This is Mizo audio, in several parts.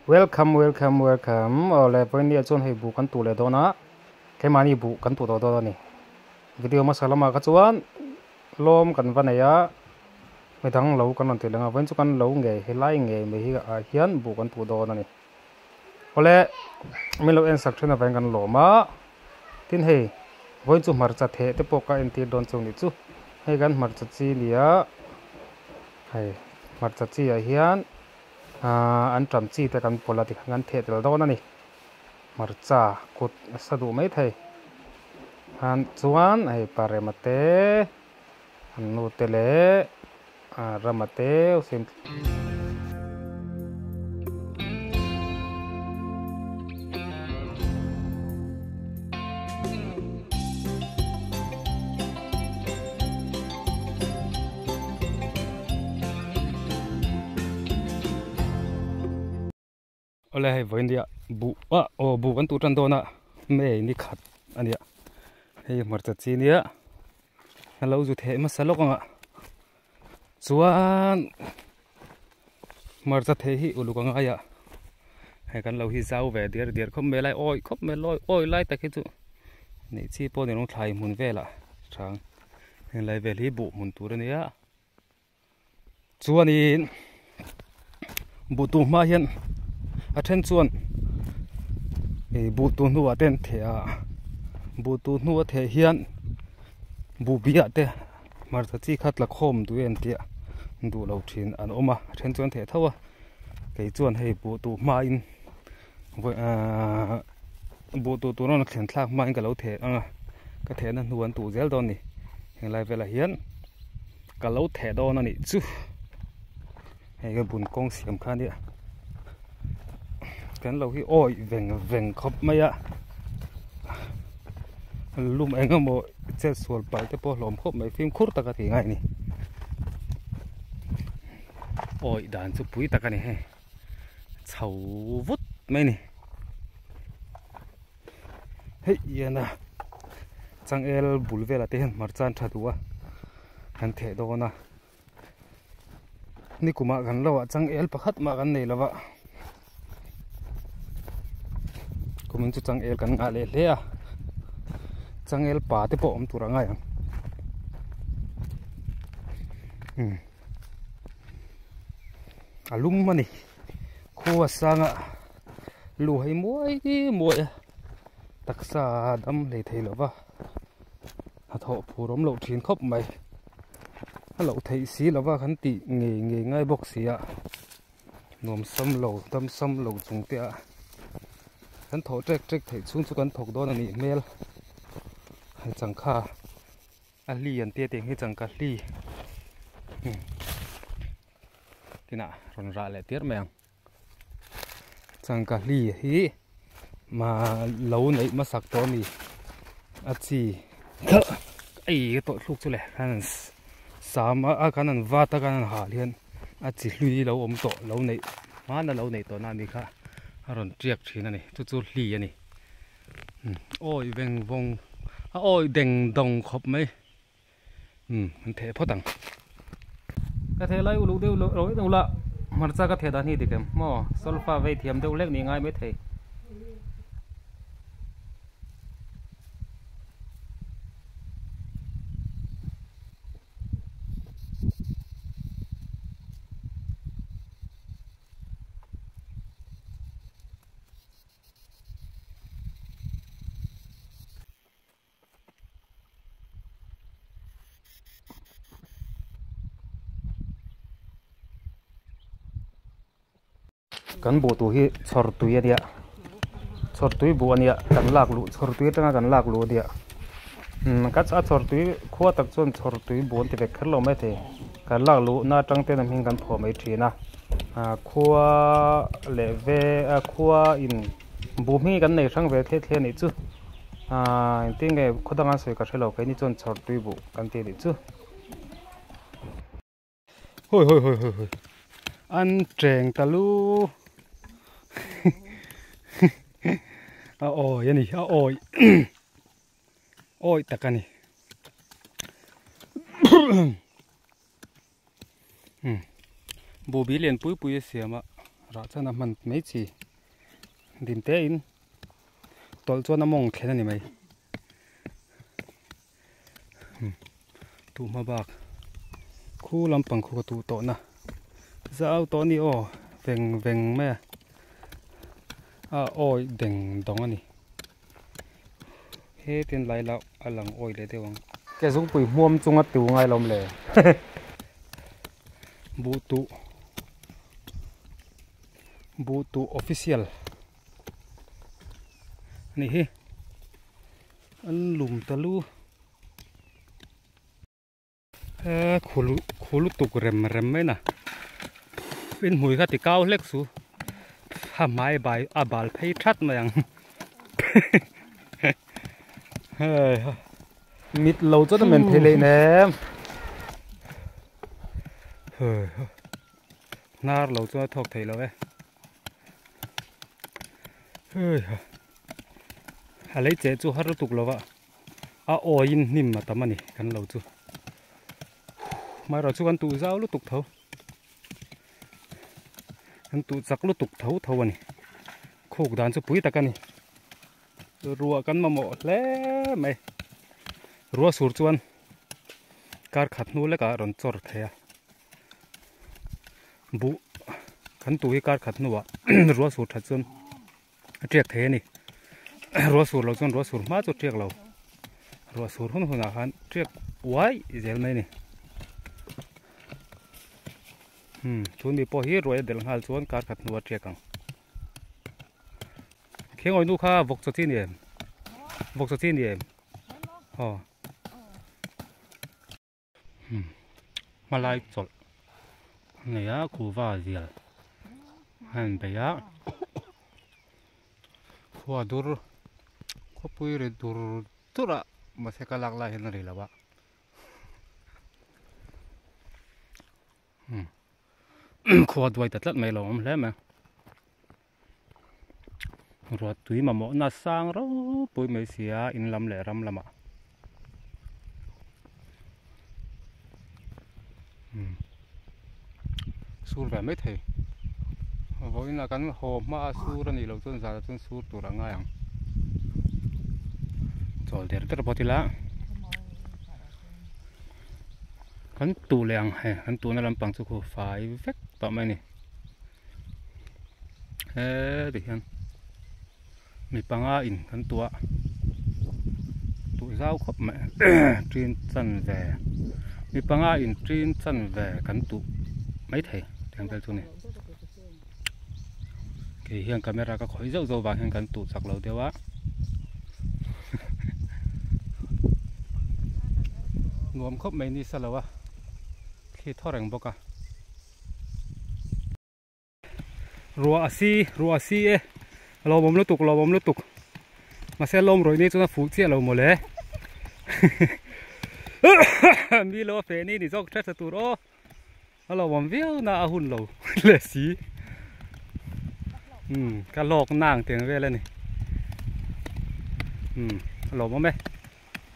Welcome welcome welcome awle vawinia chuan hei buh kan tuh leh dawn a keimahni buh kan tuh tawh dawn a ni video hmasa lamah kha chuan lawm kan va nei a midang lo kan rawn tih leh ang a vawiin chu kan lo ngei helai ngei mai hi ah hian buh kan tuh dawn a ni awle min lo en sak thin avangin kan lawm a tin hei vawiin chu hmarcha theh te pawh ka entir dawn chu nih chu hei kan hmarcha chi nia hei hmarcha chi ah hian. Ahh an ṭam chi te kan pawlh a tikhan kan theh tel dawn a ni hmarcha kut a sa duh maithei han chuan hei parema te an nu te leh ah rama te Awle hei vawiin nia buh ah aw buh kan tuh tan dawn a May ni khat a nia hei hmarcha chi nia a lo zu theh hmasa lawk ang a chuan hmarcha theh hi uluk a ngai a hei kan lo hi zau ve diar diar khawp mai lai awi khawp mai lawi awi lai tak hi chu neih chi pawh ni lo thlai hmun velah chang Heng lai vel hi buh hmun tur a nia chuanin buh tuh hma hian a then chuan ih buh tuh hnuah te an theh a buh tuh hnua theh hian buh biah te hmarcha chi kha tla khawm duh em tih duh lo thin an awm a a then chuan theh tho a kei chuan hei buh tuh hmain ahh buh tuh tur a thlen thlak hmain ka lo theh ang a ka thehna hnu an tuh zel dawn a ni helai velah hian ka lo theh dawn a nih chu hei ka bun kawng siam kha ania kan lo hi awih veng veng khawp mai a lum eng emaw chet sual palh te pawh hlawm khawp mai fimkhur tak a tih ngai a ni awih dan chu pui tak a ni hei. Chho vut mai ni hei iana changel bul velah te hian hmarcha an tha duh a kan theh dawn a nikumah kan lo ah changel pakhat mah kan nei lova kumin chu changel kan ngah leh hle a changel pa te pawh awm tur a ngai ang umm. A lum a ni khua sanga lu hei muai muai a taksa dam hlei thei lo va hnathawh phur awm loh thin khawp mai a loh theih si lo va kan tih ngei ngei ngai bawk si a nuam sam lo dam sam lo chung te ah kan thawh ṭek ṭek theih chhung chu kan thawk dawn a nih hmel hei changkha. A hli an tia tiang hi changka hli tinah rawn rah leh tir mai ang changka hli hi ma lo neih hmasak tawh a ni a chi ei ka tawlh thluk chu le khan an sam a khan an vat a khan an hal hian a chi hlui lo awm tawh lo neih hmana lo neih tawh na a ni kha a rawn tiak thin a ni chu chu hli a ni. Awi veng vawng a awi deng dawng khawp mai umm an theh phawt ang ka theh lai uluk deuh loh deuh lah hmarcha ka theh dan hi dik em maw solfa vei thiam deuh lek nih ngai maithei. Kan buh tur hi chhawr tui a nia chhawr tui buh a nia kan lak luh chhawr tui atanga kan lak luh a nia umm ka a chhawr tui khua tak chuan chhawr tui buh an ti vek kher lo maithei kan lak luh na atang ten a hming kan phuah mai thin a. Ah khua leh ve a khua in buh hming hi kan nei hrang ve thliah thliah a nih chu ah engtin nge khaw danga sawi ka hrelo keini chuan chhawr tui buh kan ti a nih chu. Hawi hawi hawi hawi hawi an cheng ta lu a awi a ni a awi awi tak a ni. Buh bi lian pui pui a siam a Rah chuan a hman mai chi dim te in tawlh chuan a mawng thlen a ni mai. Tuhma bak khu lampang khu ka tuh tawh na zau tawh a ni aw veng veng mai a a awi deng dawng a ni hetin lai la a lang awi leh deuh ang. Ke zungpui hmuam chunga tu ngai lo awm le buh tuh buh tuh official a nih hi. An lum ta lu he khu khu lutuk rem rem mai na in hmui kha ti kau hlek su a hmai bai a bal phei that mai ang hei ha mit lo chuan a men thei leh nem hei ha hnar lo chuan a thawk thei lo e hei ha. A lei cheh chu har lutuk lova a awiin hnim a tam a ni kan lo chu hmaerawh chu kan tuh zau lutuk tho kan tuh chak lutuk tho tho a ni khuk dan chu pui tak a ni ruah kan mamawh hle mai ruah sur chuan kar khat hnu lekah a rawn chawr thei a buh kan tuh hi kar khat hnuah ruah sur that chuan. A tiak thei a ni ruah sur lo chuan ruah sur hma chu a tiak lo ruah sur hun hunah khan tiak uai zel mai a ni hmm tun mi pawh hi ruai a delh nghal chuan kar khat hnu a tiak ang khengawi nu kha vawk chaw chi ni em vawk chaw chi ni em aw. Hmalai chawlh a nei a kuhva zial a inbei a khua dur khawpui ri dur dur a mahse ka lak lai hian a ri lo a khua duai ta tlat mai lo a awm hle mai ruahtui mamawh na sang ropui mai si a in lam leh ram lamah sur ve mai thei vawiinah kan haw hma a sur a nih loh chuan zanah chuan sur tur a ngai ang chawl der der bawk ila kan tuh leh ang hei kan tuhna lampang chu khu fai vek tawh mai a ni. Heti hian mi panga in kan tuah tuh zau khawp mai ṭin chan ve mi panga in ṭin chan ve kan tuh maithei tiang vel chu a ni kei hian camera ka khawih zauh zauh vang hian kan tuh chak lo deuh a nuam khawp mai ni sa lo a thli thaw reng bawk a. Ruah a si ruah a si e a lawmawm lutuk lawmawm lutuk mahse lawm rawih ni chuan a fuh chiah lo mawle mi lo a feh ni ni zawk hre tha tur aw a lawmawm viau na a hun lo leh si umm ka lawk nang tiang vel a ni umm a lawmawm e.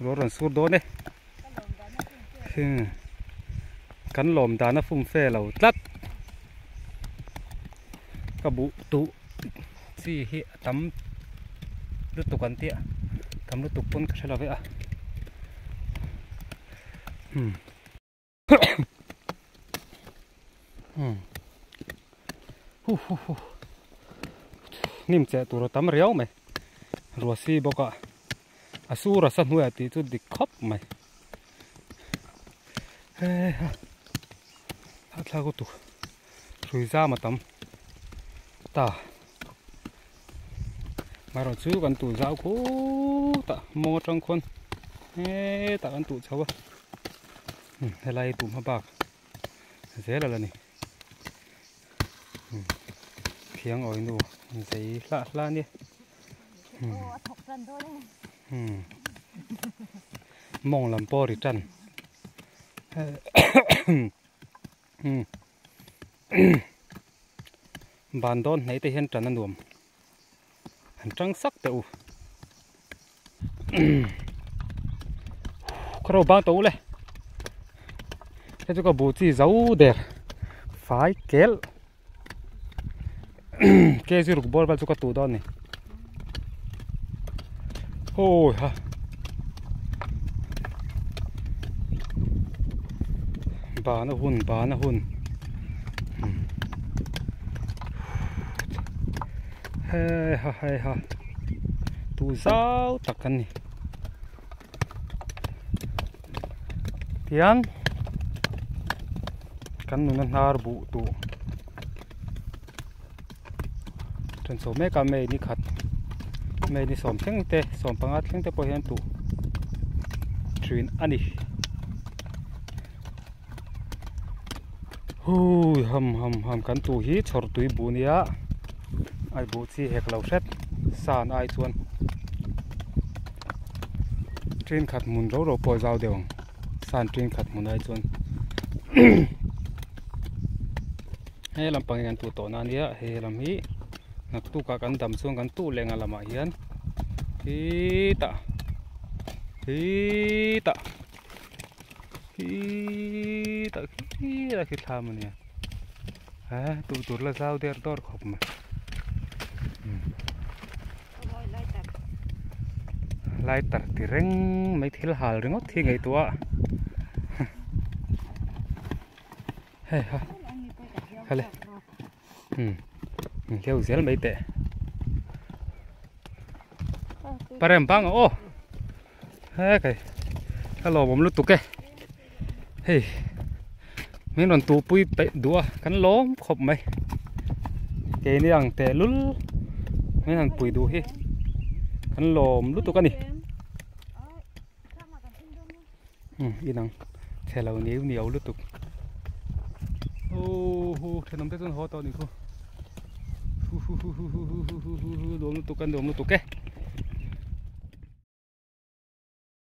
Ruah rawn sur dawn e. Kan lawm dan a fum fe lo tlat. Ka buh tuh chi hi a tam lutuk an tia tam lutuk pawn ka hre lo ve a. Hu hu hu hnim cheh tur a tam riau mai ruah si bawk a a sur a sa hnuaiah tih chu dik khawp mai he ha a thlak u tuk hrui zam a tam ta marawh chu kan tuh zau khutah mawng atang khawn hetah kan tuh chho a. Helai hi tum hma bak zel a la ni thiang awi nu zei hlah hlah a nia mawng lam pawh a ri tan ban dawn hnaih te hian tan a nuam han tang sak teh u khaw ro bang tawh u le hei chu ka buh chi zo der fai kel Kg ruk bawr vel chu ka tuh dawn a ni. Awi ha. Ban a hun ban a hun. Hei ha hei ha. Tu zau tak kan ni. Tian kan nuna hnar buh tuh Ṭan chho mek a May ni khat May ni sawm thleng te sawm panga thleng te pawh hian tuh ṭhin a ni. Hui ham ham ham kan tuh hi chhawr tui buh nia ai buh chi hek lo hret san ai chuan ṭin khat hmun ro ro pawh a zau deuh ang san ṭin khat hmun ai chuan. He lampang hi kan tuh tawh na ania he lam hi naktuk ah kan dam chuan kan tuh leh ang a lamah hian khitah khitah khitah khitah khi thlam ania he tuh tur la zau der dawr khawp mai lighter ti reng mai thil hal ringawt hi ngaihtuah a. Hei ha hale um hleu zel mai teh parem bang aw he kai ka lawmawm lutuk e hei min rawn tuhpui peih duh a kan lawm khawp mai keini ang teh lul min han pui duh hi kan lawm lutuk a ni. Um inang chhe lo niau niau lutuk aw hu thenawm te chuan haw tawh a ni khaw hu hu hu hu hu hu hu hu hu nuam lutuk a nuam lutuk e.